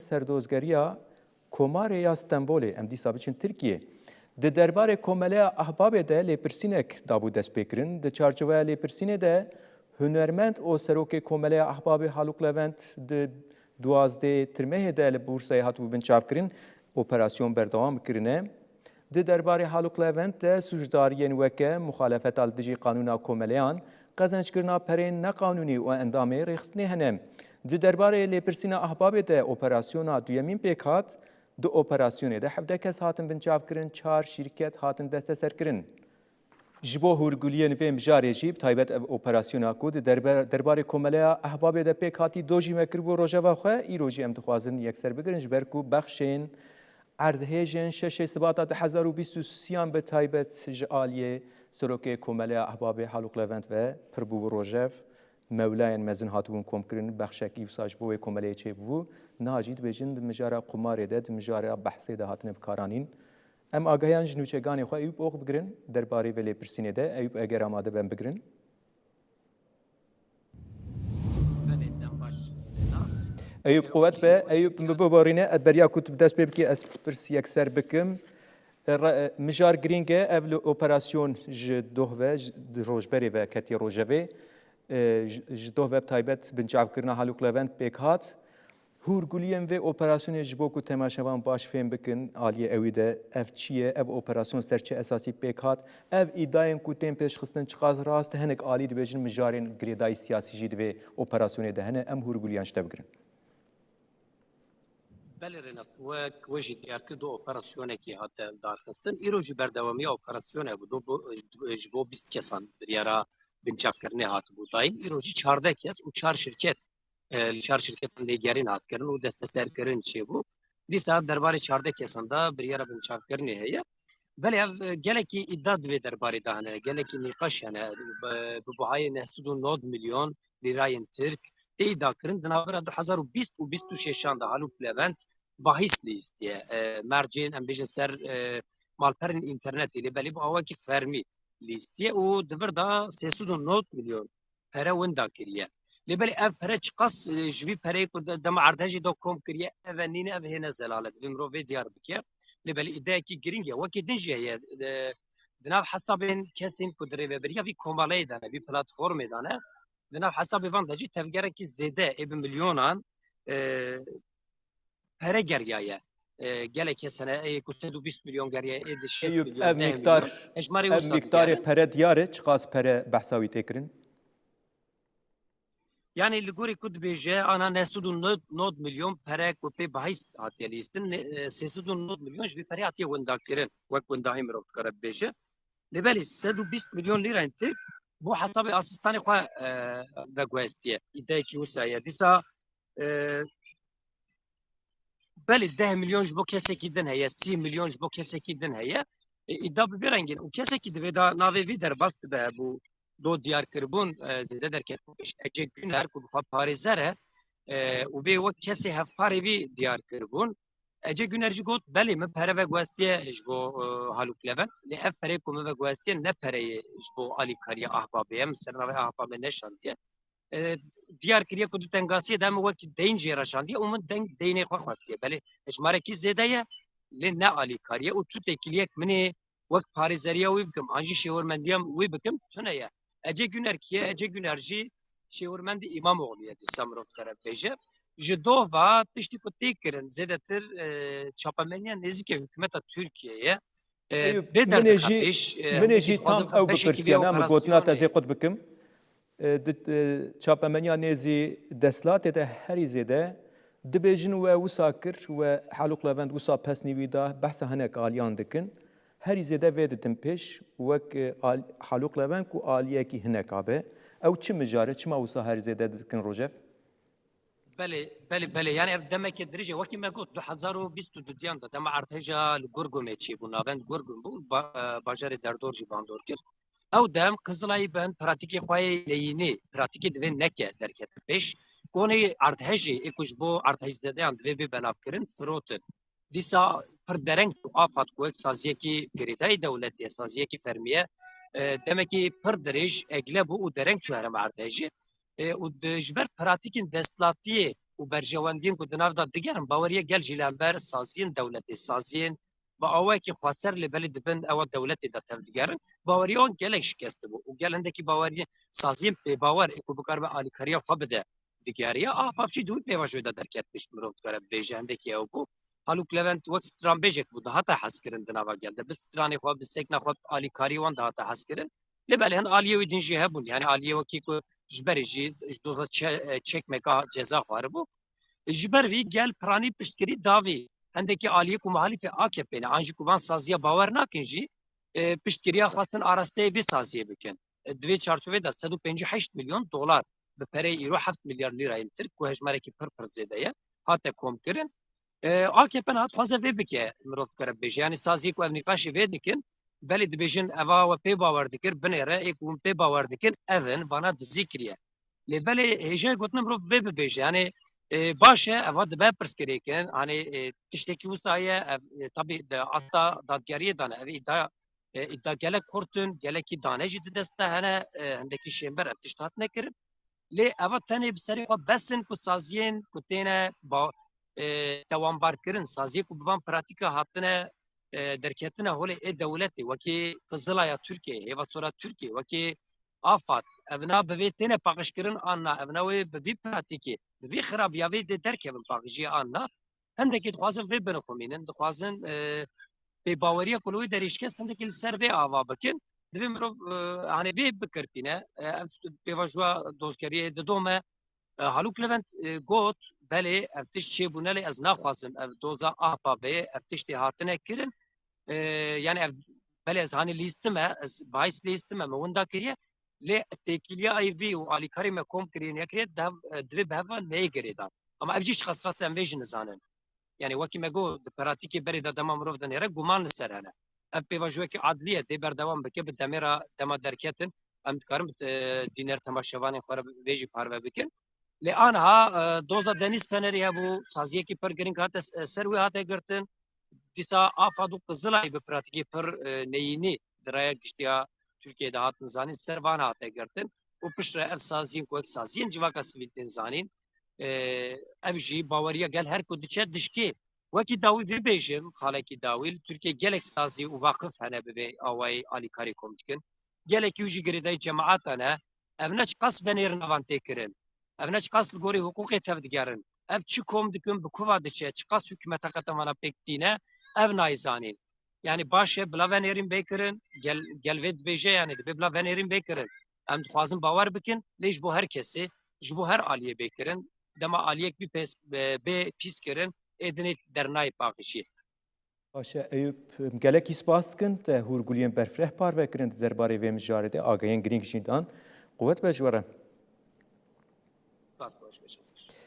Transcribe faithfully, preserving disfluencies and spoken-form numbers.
Serdozgeriya Komarê ya Stenbolê. Em dîsa biçin Tirkiyê. Di derbarê Komeleya Ahbabê de lêpirsînek dabû destpêkirin. Di çarçoveya lêpirsînê de hunermend û serokê Komeleya Ahbabê Haluk Levent di duwazdeh Tirmehê de li Bursayê hatibû binçavkirin, operasyon berdewam kirine. Di derbarê Haluk Levent de sûcdariyên weke muxalefeta li dijî qanûna komeleyan, qezenckirina perên neqanûnî û endamê rêxistinê hene. Di derbarê lêpirsîna Ahbabê de operasyona duyemîn pêk hat. Di operasyonê de hevdeh kes hatin binçavkirin, çar şîrket hatin desteserkirin. Ji bo hûrguliyên vê mijarê jî, bi taybet ev operasyona ku di derbe-, derbarê Komeleya Ehbabê de pêk hatî dojî me kiribû rojeva xwe, îro jî em dixwazin yekser bigirin, ji ber ku bexşên erdhêjên şeşê Sibata du hezar û bîst û sê yan bi taybet ji aliyê Serokê Komeleya Ehbabê Haluk Levent ve pir bûbû rojev, mewlayên mezin hatibûn komkirin, bexşekî wisa ji bo wê komeleyê çêbûbû. Niha jî dibêjin di mijara qumarê de, di mijara behsê de hatine bikaranîn. Em agahiyan ji nûçeganê xwe Eyûp Ox bigirin, derbarê vê lêpirsînê de. Eyûp, eger amade ben bigirin. Belê, dem baş, Nas. Eyûp, Eyûp, quwet be. Eyûp, min biborîne, ez beriya ku tu bi dest pê bikî, ez pirs yekser bikim. E, re-, e, mijar girîng e, ev li operasyon ji doh ve, ji, di rojberê ve ketiye rojevê. E, ji, ji doh ve bi taybet binçavkirina Haluk Levent pêk hat. Hûrguliyên vê operasyonê ji bo ku temaşevan baş fêm bikin, aliyê ewî de ev çi ye, ev operasyon ser çi esasî pêk hat, ev îdayên ku tên pêşxistin çiqas rast, hinek alî dibêjin mijarên girêdayî siyasî jî di vê operasyonê de hene, em hûrguliyan ji te bigirin. Belê Rênas, wek we jî diyar kir, du operasyonekî hate darxistin. Îro jî berdewamiya operasyonê bû, do, bo, ji bo bîst kesan biryara binçavkirinê hatibû dayîn. Îro jî çardeh kes û çar şirket e, li çar şirketan lêgerîn hat kirin û desteserkirin çêbû. Dîsa derbarê çardeh kesan de biryara binçavkirinê heye. Belê ev, e, gelekî îdia di vê derbarê de hene, gelekî nîqaş hene. Bi, bi buhayê neh sed û nod milyon lîrayên Tirk tê îdia kirin. Di navbera du hezar û bîst û bîst û şeşan de Haluk Levent bahîs lîstiye. E, mercên, em bêjin ser, e, malperên înternetê lê belê bi awakî fermî lîstiye û di vir de sê sed û nod milyon pere winda kiriye. Lê belê ev pere çiqas, e, ji vî pereyê ku de-, dema erdhejê de kom kiriye, ev e nîne, ev hêne zelal e, divê mirov vê diyar bike. Lê belê îdeyekî girîng e. Wekî din jî heye, e, di nav hesabên kesên ku di rêveberiya vî komeleyê de ne, vî platformê de ne, di nav hesabê van de jî tevgerekî zêde ê bi milyonan, e, pere geriyaye. E, gelek kes hene, ê ku sed û bîst milyon geriyaye, ê di şêst Eyûp, milyon, ev deh mîkdar, milyon. Hejmarê ev wisa mîkdarê digere. Pere diyar e, çiqas pere behsa wî tê kirin? Yani li gorî ku dibêje, ana neh sed û nod milyon pere ku pê bahîs hatiye lîstin, ne, e, sê sed û nod milyon ji vî perê hatiye windakirin. Wek windahî mirov dikare bibêje. Lê belê sed û bîst milyon lîrayên Tirk bo hesabê asistanê xwe, e, veguhestiye. Îdeyekî wisa ye. Dîsa, e, belê deh milyon ji bo kesekî din heye, sî milyon ji bo kesekî din heye. E, îda bi vê rengî ne. Û kesekî divê da navê vî derbas dibe hebû do diyar kiribûn, e, zêde derket pêş. Ece Güner ku bi xwe parêzer e, e, û vê wek kesê hevparê vî diyar kiribûn. Ece Güner jî got, belê min pere veguhestiye ji bo, e, Haluk Levent. Lê ev pereyê ku min veguhestiye ne pereyê ji bo alîkariya Ahbabê ye. Min ser navê Ahbabê neşandiye. E, diyar kiriye ku di tengasiyê de min wekî deyn jê re şandiye û min deng, deynê xwe xwestiye. Belê hejmarekî zêde ye, lê ne alîkarî ye û tu têkiliyek min ê wek parêzeriya wî bikim, an jî şêwirmendiya wî bikim, tune ye. Ece Güner kî ye? Ece Güner jî şêwirmendî Îmamoğlu ye, dîsa mirov dikare bibêje. Ji dova tiştî ku tê kirin, zêdetir, e, çapemeniya nêzîkê hikûmeta Tirkiyeyê ye. E, Eyûp, vê min ê derdixe jî, pêş, e, min ê jî tam ew bipirsiya, na min gotina te zê qut bikim. E, di, e, çapemeniya nêzî desthilatê de herî zêde dibêjin we wisa kir, we Haluk Levent wisa pesnî wî da, behsa hinek aliyan dikin. Herî zêde vê ditin pêş, wek, e, al-, Haluk Levent ku aliyekî hinek abe. Ew çi mijar e, çima wisa herî zêde dikin rojev? Belê, belê, belê. Yani ev demeke dirêj e. Wekî me got, du hezar û bîst û duyan de dema erdheja li Gurgumê çêbû, navend Gurgum bû, ba-, e, bajarê Derdor jî bandor kir. Ew dem Qizilayî bi hin pratîkê xwe yê leyînî, pratîkê divê neke derkete pêş. Konê erdhejê ê ku ji bo erdhejzedeyan divê bê belavkirin, firotin. Dîsa pir dereng çû, AFAD ku wek saziyekî girêdayî dewletê ye, saziyekî fermî ye, e, demekî pir dirêj egle bû û dereng çû herêma erdhejê. E, û di, ji ber pratîkên desthilatiyê û berjewendiyên ku di nav de digerin, baweriya gel jî li hember saziyên dewletê, saziyên bi awayekî xweser lê belê di bin ewa dewletê de tevdigerin, baweriya wan gelek şikestî bû û gel hindekî baweriyên saziyên pêbawer ê ku bikaribe alîkariya xwe bide digeriya. A pavşî di wî pêvajoyê de derketmiş, mirov dikare bibêje hindekî ew bû. Halûk Levent wek stranbêjek bû, dihate hezkirin di nava gel de. Bi stranê xwe, bi sekna xwe, bi alîkariyê wan dihate hezkirin. Lê belê hin aliyê wî din jî hebûn. Yani aliyê wekî ku ji berê jî ji doza çe-, çekmeka ceza xwaribû. Ji ber vî gel piranî piştgirî davî. Hindekî aliyê ku muhalîfê A K P ne, an jî ku van saziya bawer nakin jî, e, piştgiriya xwestin arasteyê vê saziyê bikin. E, di vê çarçovê de sed û pêncî heşt milyon dolar bi pereyê îro heft milyar lîrayên Tirk, ku hejmarekî pir pir zêde ye, hate komkirin. E, A K P niha dixwaze vê bike, mirov dikare bibêje. Yani saziyê ku ev nîqaşê vê dikin, belê dibêjin eva we pê bawer dikir, binêre, ê ku hûn pê bawer dikin, ev in, vana dizî kiriye. Lê belê hêjayê gotinê mirov vê bibêje. Yani, e, baş e, eva dibe pirsgirêk in. Hani, e, tiştekî wisa ye, ev, e, tabî di asta dadgeriyê de ne. Ev îdia, e, îdia gelek kurt in, gelekî dane jî di dest de hene, e, hindekî şênber ev tişt hatine kirin. Lê eva tenê bi serê xwe bes in ku saziyên ku têne ba-, e, dewambar kirin, saziyê ku bi van pratîka hatine, e, derketine holê ê dewletê, wekî Qizilaya Tirkiyeyê, Hêva Sor a Tirkiyeyê, wekî AFAD, evna bi vê têne paqijkirin an na, evna wê bi vî pratîkê, bi vî xirabiya vê dê derkevin paqijiyê an na, hindekî dixwazin vê binixumînin, dixwazin, e, pêbaweriya ku li wê derê şikest hindekî li ser vê ava bikin. Divê mirov, e, hanê vê bikirpîne. E, ev pêvajoya dozgeriyê didome. E, Halûk Levent, e, got, belê ev tişt çêbûne lê ez naxwazim ev doza apa be, ev tiştê hatine kirin. E, yani ev, belê ez hanê lîstime, ez bahis lîstime, me winda kiriye. Lê têkiliya ayî vî û alîkarê me kom kiriye, nekiriye, dev, e, divê bi hev ve neyê girêdan. Ama ev jî çiqas rast e, em vê jî nizanin. Yani wekî me got, di pratîkê berê de dema mirov dinêre, guman li ser hene. Ev pêvajoyekî adlî ye, dê berdewam bike, bi demê re dema derketin, em dikarin bi, e, dîner temaşevanên xwe re vê jî parve bikin. Lê aniha, e, doza Denîz Fenerî hebû, saziyekî pir girîng hate s-, ser wê hate girtin. Dîsa AFAD û Qizilayî bi pratîkê pir, e, neyînî di raya giştî ya Tirkiyeyê de hatin zanîn, ser van hate girtin û piştre ev saziyên ku wek saziyên civaka sivîl tên zanîn, e, ev jî baweriya gel her ku diçe dişkê. Wekî dawî vê bêjim, xalekî dawî, li Tirkiyeyê gelek sazî û vaqif hene bi vê awayî alîkarî kom dikin. Gelekî wî jî girêdayî cemaeta ne. Ev ne çiqas venêrina van tê kirin. Ev ne çiqas li gorî hiqûqê tevdigerin. Ev çi kom dikin, bi ku va diçe, çiqas hikûmeta qetemana pêk tîne, ev nayê zanîn. Yani baş e, bila venêrîn bê kirin, gel, gel vê dibêje, yani dibê bila venêrîn bê kirin. Em dixwazin bawer bikin, lê ji bo her kesê, ji bo her aliyê bê kirin. Dema aliyek bî pês, bê pîs kirin, ê dinê dernayê paqijiyê. Baş e, Eyûp, em gelekî spas dikin, te hûrguliyên berfireh parve kirin di derbarê vê mijarê de, agahiyên girîng jî dan. Quwet be ji we re. Spas, baş, baş, baş.